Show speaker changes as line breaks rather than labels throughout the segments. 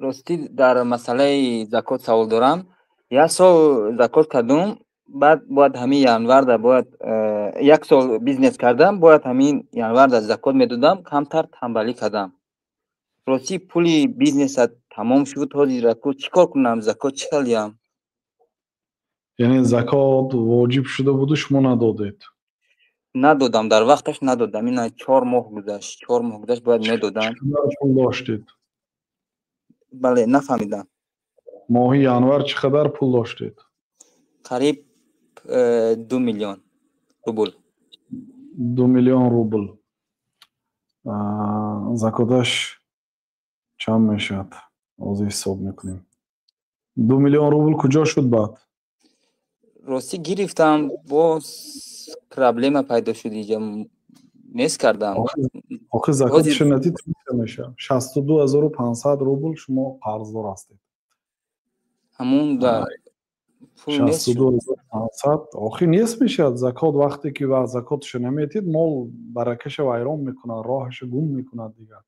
Ростӣ, дар масъалаи закот савол дорам. Як сол закот кардум, баъд бояд ҳамин январда бояд як сол бизнес кардам, бояд ҳамин январда закот медодам, камтар танбалӣ кардам. Ростӣ, пули бизнеса тамом шуд. Ҳозир чӣ кор кунам, закот чӣ хел диҳам?
Яъне закот воҷиб шуда буду, шумо надодед?
Надодам, дар вақташ надодам. Ина 4 моҳ гузашт, 4 моҳ гузашт, бояд медодам.
Пул доштед?
Бале, нафаҳмидам.
Моҳи январ чӣ қадар пул доштед?
Қариб 2 миллион рубл.
2 миллион рубл закоташ чанд мешавад, ҳозир ҳисоб мекунем. 2 миллион рубл куҷо шуд баъд?
Ростӣ, гирифтам, боз проблема пайдо шуд, иҷа нест кардам.
Охи закоташа надид, мешавад 62 500 рубл, шумо қарздор ҳастед.
Ҳамун да.
62 500 охи нест мешавад. Закот вақте ки вақт закоташа наметид, мол баракаша вайрон мекунад, роҳаша гум мекунад дигар.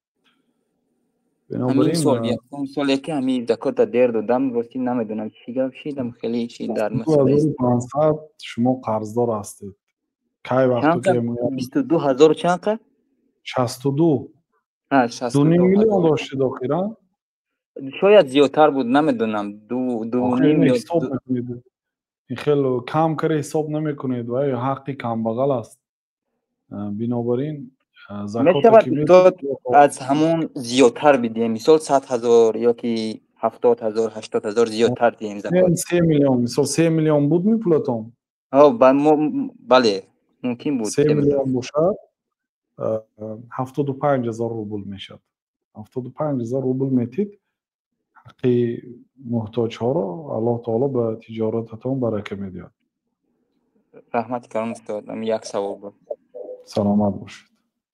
Ҳамин сол, якум соле ки ҳамин закота дер додам. Ростӣ, намедонам чӣ гап шидам, хеле чи дар
500 шумо қарздор ҳастед. Кай вақту?
22 ҳазору чанд қа?
62. 2,5 миллион доштед охира?
Шояд зиёдтар буд, намедонам.
Ҳисоб мекунед, ин хел кам каре ҳисоб намекунед, вай ҳаққи камбағал аст. Бинобар ин
мешавад аз ҳамон зиёдтар бидиҳем, мисол 100 000 ёки 70 000, 80 000 зиёдтар диҳем закот?
3 миллион, мисол, 3 миллион буд ми пулатон?
Бале, мумкин буд.
3 миллион бошад, 75 000 рубл мешавад. 75 000 рубл метид ҳаққи муҳтоҷҳоро, Аллоҳ таоло ба тиҷорататон барака медиҳад.
Раҳмати калон, устод, як савол буд.
Саломат бошед.